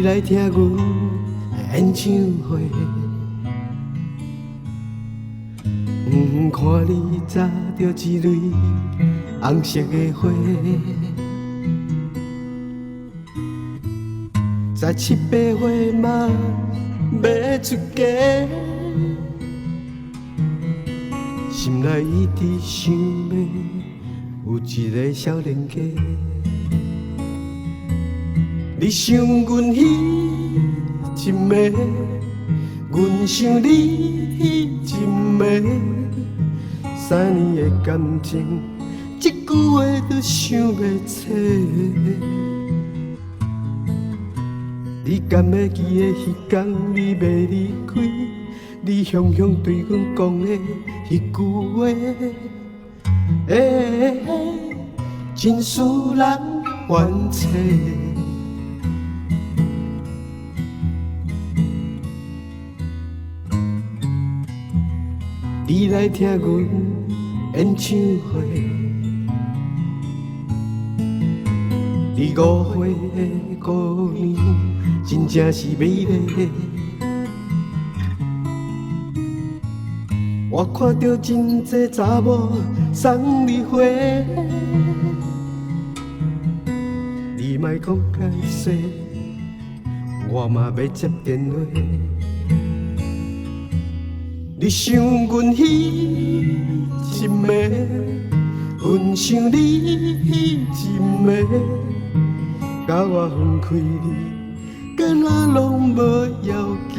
來聽阮演唱會。看你紮著一蕊紅色的花，十七八歲嘛欲出嫁，心內一直想欲有一个少年家。你想阮彼一暝，阮想你彼一暝，3年的感情，這句話都想袂醒。你敢會記得彼工你欲離開，你雄雄對阮講的彼句話？欸，真使人冤凄。你來聽阮演唱會，你5歲的姑娘真正是美麗。我看著真濟查某送你花，你莫講較濟，我嘛欲接電話。你想阮彼一暝，阮想你彼一暝，甲我分開你，敢若攏無要緊。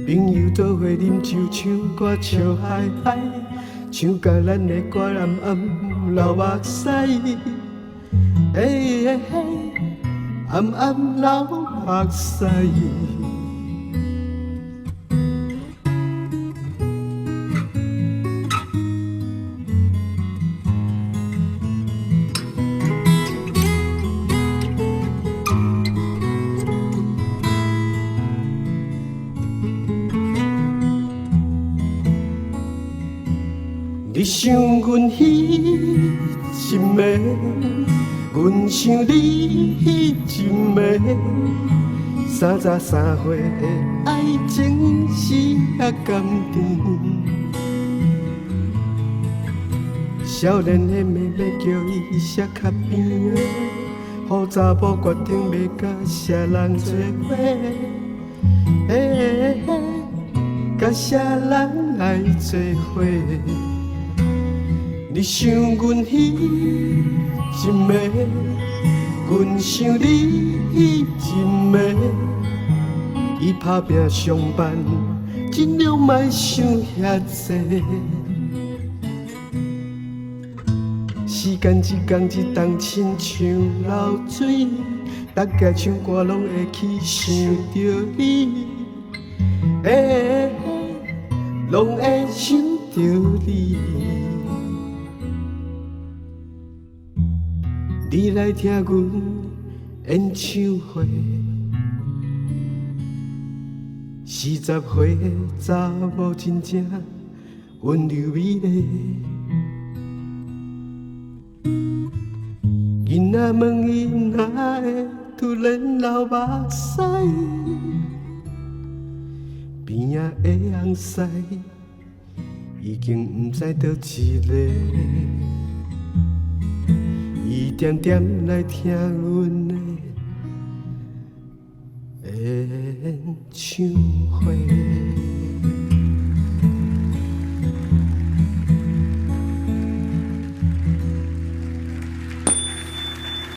朋友做伙啉酒，唱歌笑嗨嗨，唱甲咱的歌暗暗流目屎，欸，暗暗流目屎。你想阮彼一暝，阮想你彼一暝，33歲的愛情是遐甘甜。少年的妹妹叫伊寫較邊的，好查某決定欲佮啥人做伙，欸，佮啥人來做伙？你想阮彼一暝，阮想你彼一暝，伊拍拚上班，盡量莫想遐濟。時間一工一冬，親像流水，逐个唱歌攏會去想著你，欸，攏會想著你。你來聽阮演唱會，40歲的查某真正溫柔美麗。囡仔問伊哪會突然流目屎，邊仔的翁婿已經毋知佗一个。伊恬恬來聽阮的演唱會。